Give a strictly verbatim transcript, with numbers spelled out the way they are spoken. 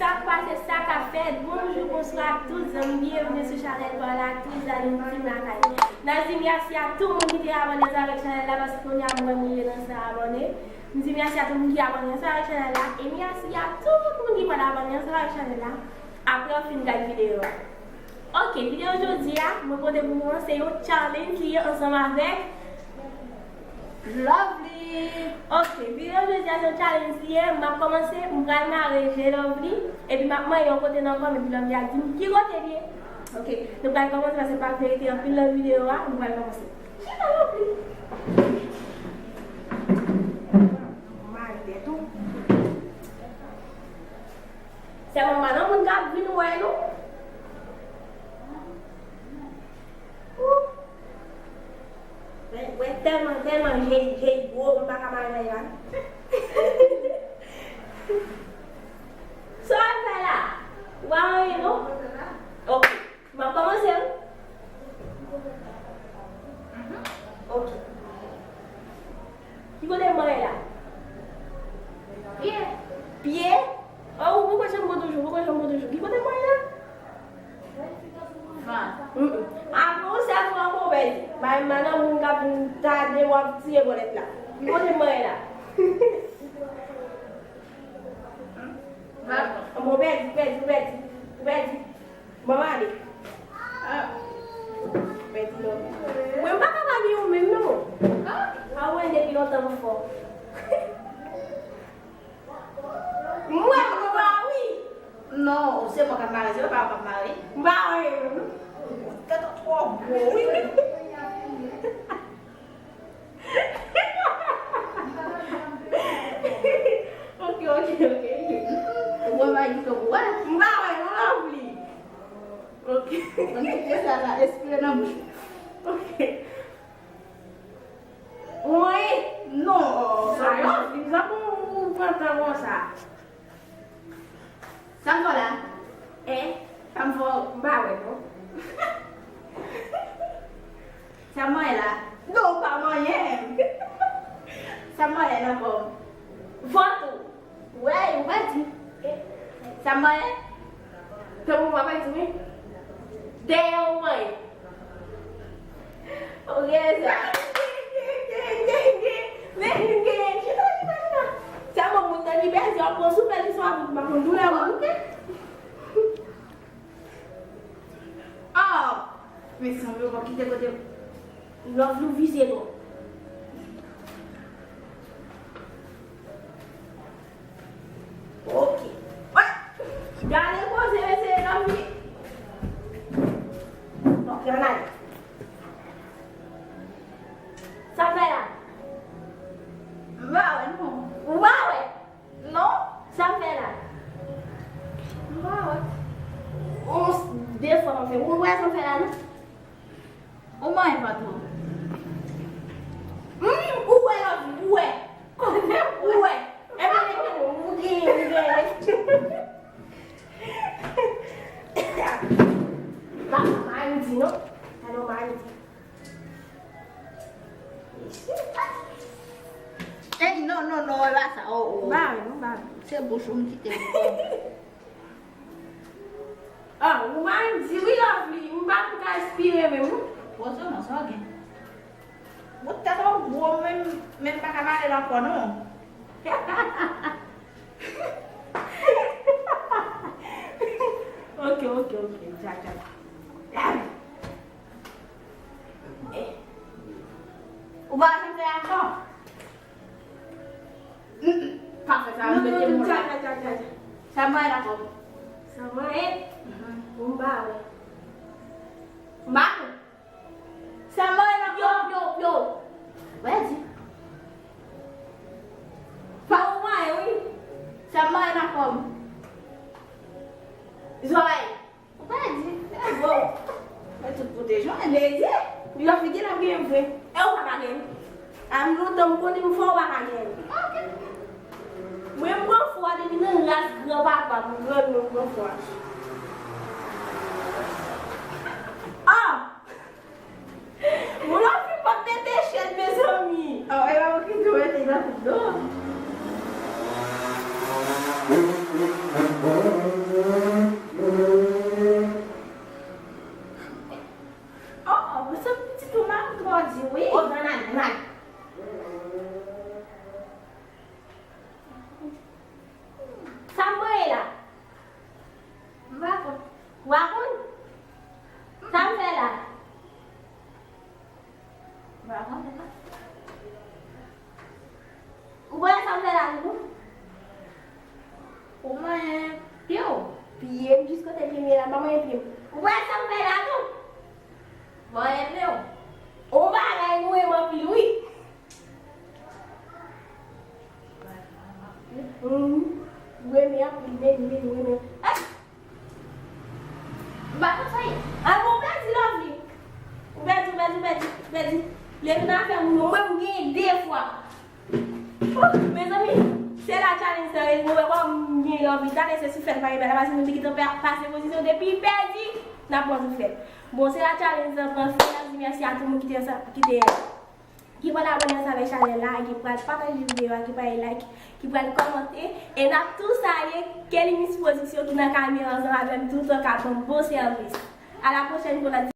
Sa k pase, sa k ap fèt? Bonjou, bonswa tout zanmi, byenveni sou chanèl pa w la, tout zanmi Team Lakay. N ap di mèsi a tout moun ki te abòne ansanm avèk chanèl la, paske kounye a m wè moun yo nan san abòne. M di mèsi a tout moun ki abòne ansanm avèk chanèl la, e mèsi a tout moun ki pa t abòne ansanm avèk chanèl la, apre w fin gad videyo a. Ok, videyo jodi a, mwen pote pou nou an, se yon challenge li ye ansanm avèk Lovely. Ok, videyo jodi a se yon challenge li ye, m ap kòmanse, m pral mare je Lovely, epi m ap manyen yon kote nan kò m, epi Lovely ap di m ki kote l ye. Ok, nou pral kòmanse paske m pa vle rete anpil nan videyo a, nou pral kòmanse. Chita Lovely. Mare tèt ou. Sèlman pa nan moun k ap vin wè nou. Ou. Mwen, mwen tèlman, tèlman je, je gwo, m pa ka mare la. Sa w ap fè la? Ou pa anyen non? Ok. M ap kòmanse wi. Ok. Ki kote m mare la? Pye. Pye? Oh, ou poko janm bon toujou, ou poko janm bon toujou. Ki kote m mare la? Vant. Mm-mm. Apre yon sèl fwa ankò, ou pèdi. Bay m nan moun k ap vin tande w ap tiye bòlèt la. Ki kote m mare la? Vant. Bon, ou pèdi, ou pèdi, ou pèdi. Ou pèdi. Bon, ale. Ah. Pèdi lòt. Mwen, m pa ka pa gen yon menm, non. Ah. A wè, depi lontan m fò. Mwen, mwen, mwen, wi. Non, se mwen k ap mare, se pa w k ap mare. M pa wè, non. Tèt ou twò gwo, wi. Ok, ok, ok. Ou wè bagay ki fè pou wè. M pa wè, non, Lovely. Ok. Mwen kite sa la, espire nan bouch. Ok. Wi. Non, sa yo, li pa pou ou pran tan konsa. Sa m fè w la? Hein? Sa m fè w? M pa wè non. Sa m manyen la? Non, ou pa manyen. Sa m manyen nan kò m? Vant ou. Wè, ou pa di. Sa m manyen? Tanpri, ou pa di wi. Dèyè ou manyen. Ok, sa. Men, men, chita, chita, chita. Sa bon, moun nan ki pèdi, w ap pran sou pèdi, sa w ap pa konn doulè, mwen, ok? Oh! Mezanmi, ou pa kite kote Lovely ou vizye non. Ok. Wè! Gade koze mesye Lovely. Ok, ann ale. Sa fè la? M pa wè non. Ou pa wè? Non? Sa m fè la? M pa wè. On, de fwa m fè. Ou wè sa m fè la non? Ou manyen patwon. Hmm, ou wè Lovely, ou wè. Ou wè. Epi, epi, ou genyen, ou genyen. Pa, pa, pa, pa, di non. Alò, pa, di. Ey, non, non, non, e pa sa, oh, oh. Ba, non, ba. Se bouch ou m kite m fè. Ah, ou pa di wi, Lovely, m pa pou ka espire menm, non. Poze w non, sa w gen. Bout tèt ou gwo, menm, menm pa ka mare l ankò, non. Ok, ok, ok, dja, dja. Ou pa janm fè ankò? Mm, mm. Pa fè sa, non, mete non, non, mwen la. Dja, dja, dja, dja. Sa mwen la kòm. Sa mwen, eh? Mhm. Bon, m pa wè. M pa wè. Sa mwen la kòm. Yo, yo, yo. Wè di. Pa ou mwen, wi. Sa mwen la kòm. Zòrèy. Ou pa di, e bon. Mwen tout pwoteje w, e lezi. Li la figi la byen vre. E ou pa ka gen. A m lontan m konnen m fò, ou pa ka gen. Ok. Mwen m pran fò a depi nan ras granpapa m, grann mwen m pran fò a. Ah! Moun la fin p ap mete chèn, mezanmi. Ah, e pa mwen ki tou mete nan koup non. E m jis kote pye m ye la, m pa manyen pye m. Ou wè sa m fè la tou? Manyen pye w. Ou bagay nou renmen anpil, wi. Mhm. Ou renmen anpil, men, men, ou renmen. Ay! M pa konn sa ye. An, ou pèdi, Lovely. Ou pèdi, ou pèdi, ou pèdi, ou pèdi. Lè vin afè moun, mwen, m genyen de fwa. Mezanmi, se la challenge sa ye, mwen wè kòman m gen anvi, talè se sou fèt m pa gen bagay, paske nou te gentan pase pozisyon, depi pèdi, n ap pran sou fèt. Bon, se la challenge sa pran fen, n ap di mèsi a tout moun ki te, ki te, ki pral abòne ansanm avèk chanèl la, ki pral pataje videyo a, ki pral like, ki pral kòmante, e n ap tou salye Kelly Miss Production ki nan kamera ansanm avè m toutan k ap ban m bon sèvis. A la pwochèn pou lòt